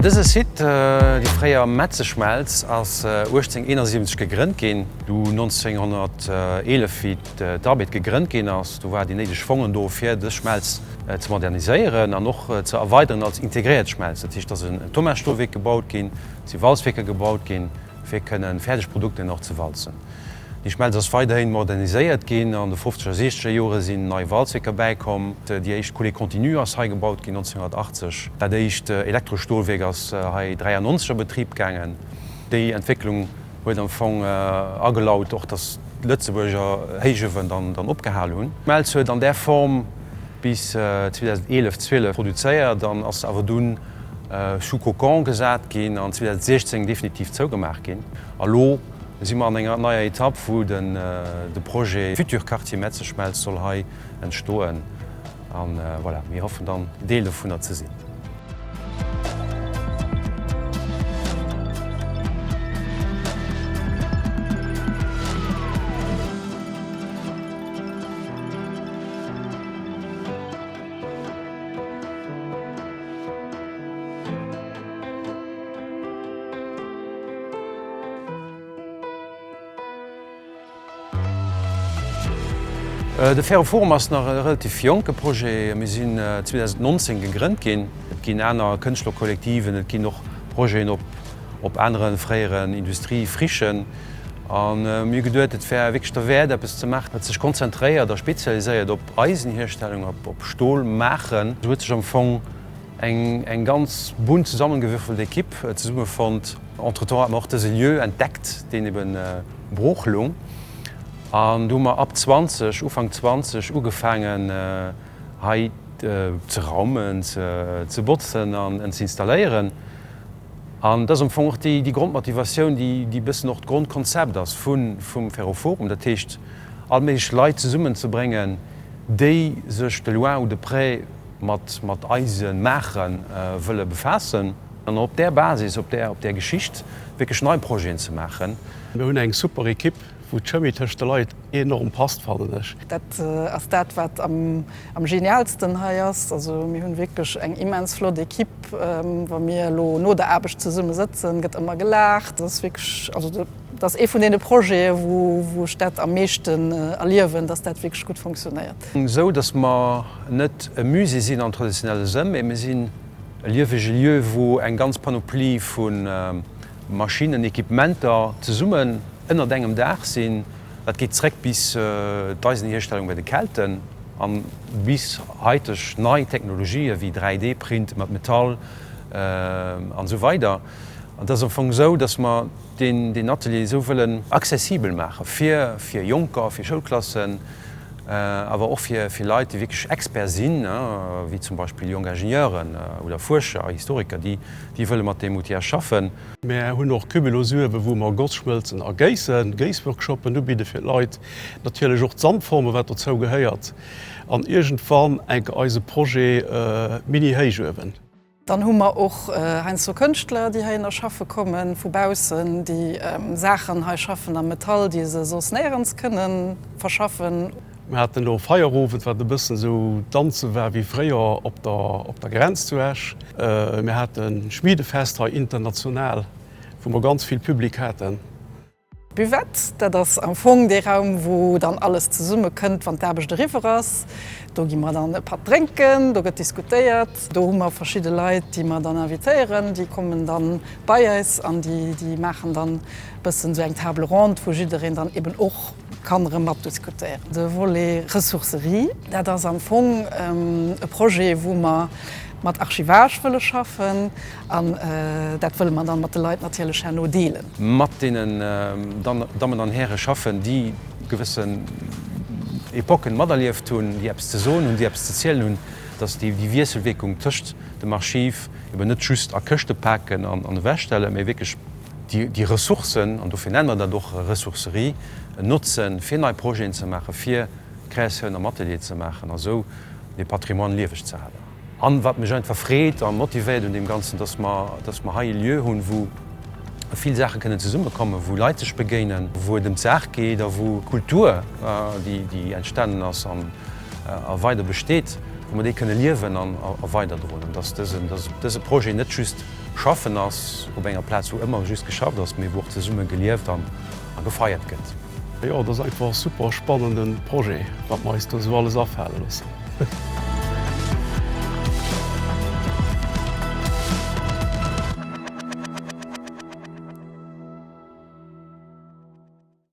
Dëse Site, déi fréier Metzeschmelz, ass 1871 gegrënnt ginn. Du 1911, wéi d'Arbed gegrënnt ginn ass, do war déi néideg Fongen do, fir dës Schmelz ze moderniséieren an och ze erweideren als integréiert Schmelz. Dat heescht, et ass en Thomasstolwierk gebaut ginn, et si Walzwierker gebaut ginn, fir kënnen fäerdeg Produkten och ze walzen. Déi Schmelz ass weiderhin moderniséiert ginn. An de fofzeger a siechzeger Jore sinn nei Walzwierker bäikomm. Déi éischt Coulée continue ass hei gebaut ginn 1980. Dat éischt Elektrostolwierk ass hei 93 a Betrib gaangen. Déi Entwécklung huet am Fong agelaut och, datt d'Lëtzebuerger Héichuewen dann opgehal hunn. D'Schmelz huet an där Form bis 2011, 12 produzéiert an ass awer dunn sous cocon gesat ginn an 2016 definitiv zougemaach ginn. A lo si mer an enger neier Etapp, wou de Projet Futur Quartier Metzeschmelz soll hei entstoen. An voilà, mir hoffen dann Deel dovunner ze sinn. De Ferroforum ass nach e relativ jonke Projet. Mir sinn 2019 gegrënnt ginn. Et ginn aner Kënschtlerkollektiven, et ginn och Projeten op anere fréieren Industriefrichen. A mir hu geduet, et wär wierklech derwäert, eppes ze maachen, wat sech konzentréiert a spezialiséiert op Eisenhierstellung, op Stolmaachen. Esou huet sech am Fong eng ganz bunt zesammengewürfelt Equipe zesummefonnt. Entretemps hat mer och dëse Lieu entdeckt, deen eben brooch lung. An du hu mer ab 20, Ufank 20 ugefaangen hei ze raumen, ze botzen an ze installéieren. An dat ass am Fong och déi Grondmotivatioun, déi e bëssen och d'Grondkonzept ass vum Ferroforum, dat heescht all méiglech Leit zesummenzebréngen, déi sech de loin ou de près mat mat eise Maache wëlle befaassen an op där Basis, op där op där Geschicht wierklech nei Projeten ze maachen. Mir hunn eng super Equipe, wou d'Chemie tëscht de Leit enorm passt, fannen ech. Dat ass dat, wat am genialsten hei ass. Also mir hunn wierklech eng immens flott Equipe. Wa mir elo no der Aarbecht zesumme sëtzen, gëtt ëmmer gelaacht. Dat ass wierklech, also dat ass ee vun deene Projete wou ech dat am meeschten erliewen, dass dat wierklech gutt funktionéiert. Esou dass mer net e Musée sinn am traditionelle Sënn, mee mir sinn e liewege Lieu, wou eng ganz Panoplie vu Maschinnen, Equipementer zesummen ënnert engem Daach sinn. Dat geet zréck bis d'Eisenhierstellung bei de Kelten a bis haiteg nei Technologië wéi 3D-Print mat Metall an esou weider. An et ass am Fong esou, datt mer deen Atelier esou wëllen accessibel maache fir Jonker, fir Schoulklassen, awer och fir Leit, déi wierklech Expert sinn, wéi zum Beispill jonk Ingenieuren oder Fuerscher, Historiker, déi wëlle mat deem Outillage schaffen. Mär hunn och Cumulus-Uewe wou mer Gossschmëlzen a Géissen, Géissworkshoppen ubidde fir d'Leit. Natierlech och d'Sandformen, wat dozou gehéiert. An iergendwann enke eise Projet Mini-Héichuewen. Dann hu mer och heiansdo Kënschtler, déi heihinner schaffe kommen, vu baussen, déi Saachen hei schaffen am Metall, déi se soss néierens kënne verschaffen. Mir haten elo e Feierowend, wat e bëssen esou danze war wéi fréier op der op der Grenz zu Esch. Mir hate Schmiedefest hei international, wou mer ganz vill Public haten. Buvette, dat ass am Fong dee Raum, wou dann alles zesumme kënnt, wann d'Aarbecht eriwwer ass. Do gi mer dann e Patt drénken, do gëtt diskutéiert. Do hu mer verschidde Leit, déi mer dann invitéieren, déi kommen dann bei eis an déi maachen dann e bëssen esou eng Table ronde, wou jiddereen dann eben och kann erëm matdiskutéieren. De Volet Ressourcerie, dat ass am Fong e Projet, wou mer mat Archivage wëlle schaffen an dat wëlle mer dann mat de Leit natierlech herno deelen. Mat deenen Dammen an Häre schaffen, déi gewëssen Epocken materlieft hunn, déi eppes ze soen hunn, déi eppes ze zielen hunn, dass déi Wiesselwierkung tëscht dem Archiv eben net just a Këschte paken an ewechstellen, mä wierklech déi Ressourcen, an dofir nenne mer dat och Ressourcerie, notzen, fir nei Projeten ze maachen, fir Kreatioun am Atelier ze maachen a sou dee Patrimoine lieweg ze halen. An wat mech einfach freet a motivéiert un deem Ganzen, dass mer, dass mer hei e Lieu hunn, wou vill Saache kënnen zesummekommen, wou Leit sech begéinen, wou et ëm d'Saach geet a wou Kultur, déi, déi entstanen ass an a weider besteet, wou mer déi kënne liewen an a weiderdroen. An dass dësen, dass dëse Projet net just. Schaffen ass, op enger Plaz wou ëmmer just geschafft ass, mee wou och zesumme gelieft an gefeiert gëtt. Jo, et ass einfach e super spannende Projet, wat mer eis do esou alles afale loossen.